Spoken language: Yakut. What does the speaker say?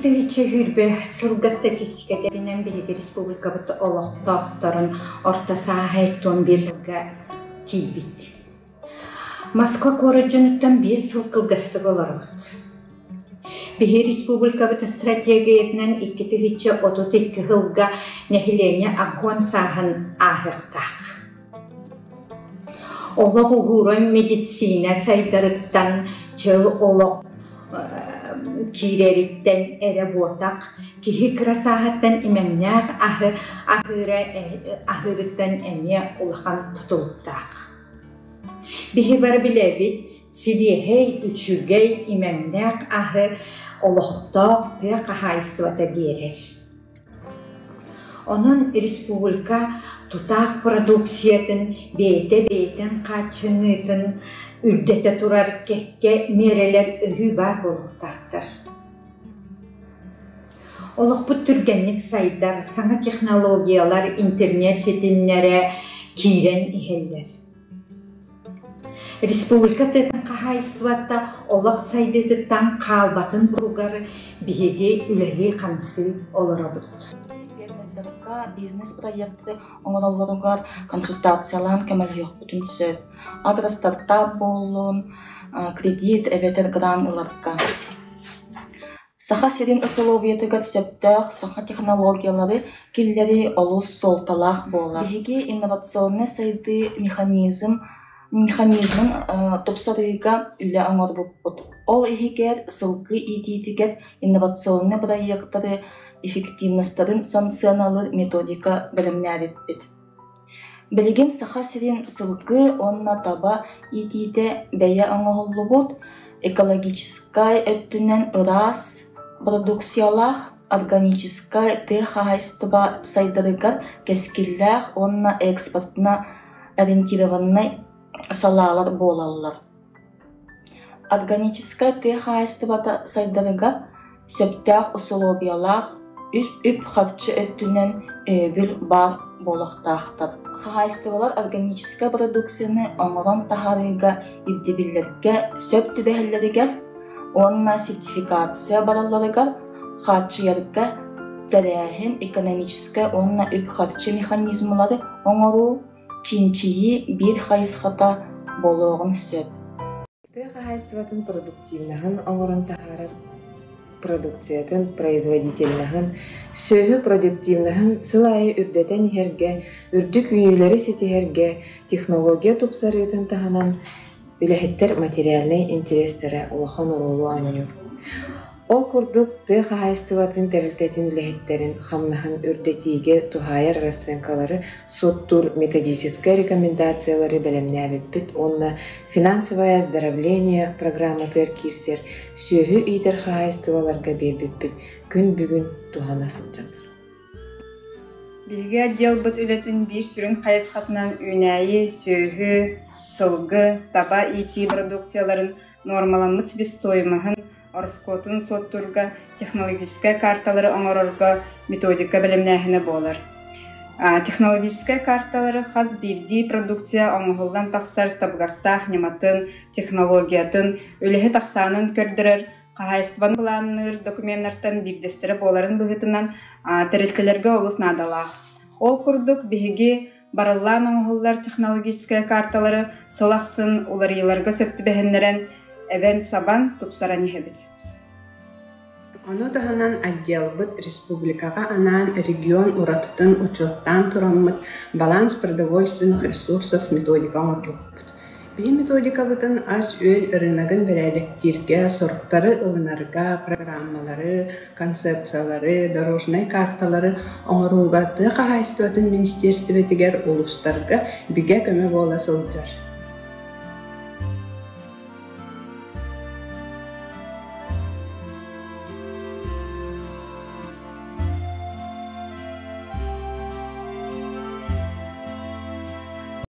2020 сылга статистикатынан биһиги республикабыт олохтоохторун орто сааһа 71 сылга тиийбит. Москва куорат дьонуттан 5 сыл кылгастык олоробут. Биһи республикабыт стратегиятынан 2032 сылга нэһилиэнньэ аҕыс сааһын ааһыахтаах. Олох уһууран медицина сайдарыттан чөл олох киирэриттэн эрэ буотах, киһи кыра сааһыттан имэҥнээх аһы аһыыра аһыырыттан эмиэ улахан тутулуктаах. Биһи бары билэбит, сибиэһэй, үчүгэй, имэҥнээх аһы олохтоох тыа хаһаайыстыбата биэрэр. Онон республика тутаах продукциятын бэйэтэ бэйэтин хааччыныытын үрдэтэ турар кэккэ миэрэлэр өрүү баар буолуохтаахтар. Олохпут түргэнник сайдар, саҥа технологиялар, интернет ситимнэрэ киирэн иһэллэр. Республика тыатын хаһаайыстыбата олох сайдыытыттан хаалбатын туһугар биһиги үлэлии-хамсыы олоробут. Фермердарга бизнес-проекты оҥороллоругар консультациялаан көмөлөһүөхпүтүн сөп. Агростартап буоллун, кредит эбэтэр грант ыларга. Саха сирин усулуобуйатыгар сөптөөх саҥа технологиялары киллэрии олус суолталаах буолар. Биһиги инновационнай сайдыы механизмын тупсарыыга үлэ оҥорбуппут. Ол иһигэр сылгы иитиитигэр инновационнай бырайыактары эффективностарын сыаналыыр методика бэлэмнээбиппит. Билигин Саха сирин сылгы уонна таба иитиитэ бэйэ оҥоһуллубут, экологическай өттүнэн ыраас продукциялаах, органическай тыа хаһаайыстыба сайдарыгар кэскиллээх уонна экспортно ориентированнай салаалар буолаллар. Органическай тыа хаһаайыстыбата сайдарыгар сөптөөх усулуобуйалаах үп-харчы өттүнэн өйөбүл баар буолуохтаахтар. Хаһаайыстыбалар органическай продукцияны оҥорон таһаарыыга ирдэбиллэргэ сөп түбэһэллэригэр уонна сертификация баралларыгар хааччыйарга тэрээһин экономическай уонна үп-харчы механизмлары оҥоруу чинчийии биир хайысхата буолуоҕун сөп. Тыа хаһаайыстыбатын продуктивноһын оҥорон таһаарар продукциятын производительноһын, сүөһү продуктивноһын сыл аайы үрдэтэн иһэргэ, үрдүк үүнүүлэри ситиһэргэ технология тупсарыытын таһынан үлэһиттэр материальнай интэриэстэрэ улахан оруолу оонньуур. Ол курдук, тыа хаһаайыстыбатын тэрилтэтин үлэһиттэрин хамнаһын үрдэтиигэ туһаайар расценкалары суоттуур методическай рекомендациялары бэлэмнээбиппит уонна «Финансовое оздоровление» программатыгар киирсэр сүөһү иитэр хаһаайыстыбаларга биэрбиппит күн бүгүн туһана сылдьаллар. Биһиги отделбыт үлэтин биир сүрүн хайысхатынан үүнээйи, сүөһү, сылгы, таба иитии продукцияларын нуормаламмыт себестоимоһын ороскуотун суоттуурга технологическай карталары оҥорорго методика бэлэмнээһинэ буолар. Технологическай карталары хас биирдии продукция оҥоһуллан тахсар табыгастаах ньыматын, технологиятын, үлэһит ахсаанын көрдөрөр, хаһаайыстыбаны былаанныыр докуменнартан биирдэстэрэ буоларын быһыытынан тэрилтэлэргэ олус наадалаах. Ол курдук биһиги барыллаан оҥоһуллар технологическай карталары сыл ахсын уларыйыыларга сөп түбэһиннэрэн, эбэн-сабан, тупсаран иһэбит. Ону таһынан отделбыт республикаҕа анаан регион уратытын учуоттаан тураммыт «Баланс продовольственных ресурсов» методика оҥорбуппут. Биһи методикабытын ас-үөл ырыынагын бэрээдэктииргэ, соруктары ылынарга, программалары, концепциялары, дорожнай карталары оҥорууга тыа хаһаайыстыбатын министиэристибэтигэр улуустарга бигэ көмө буола сылдьар.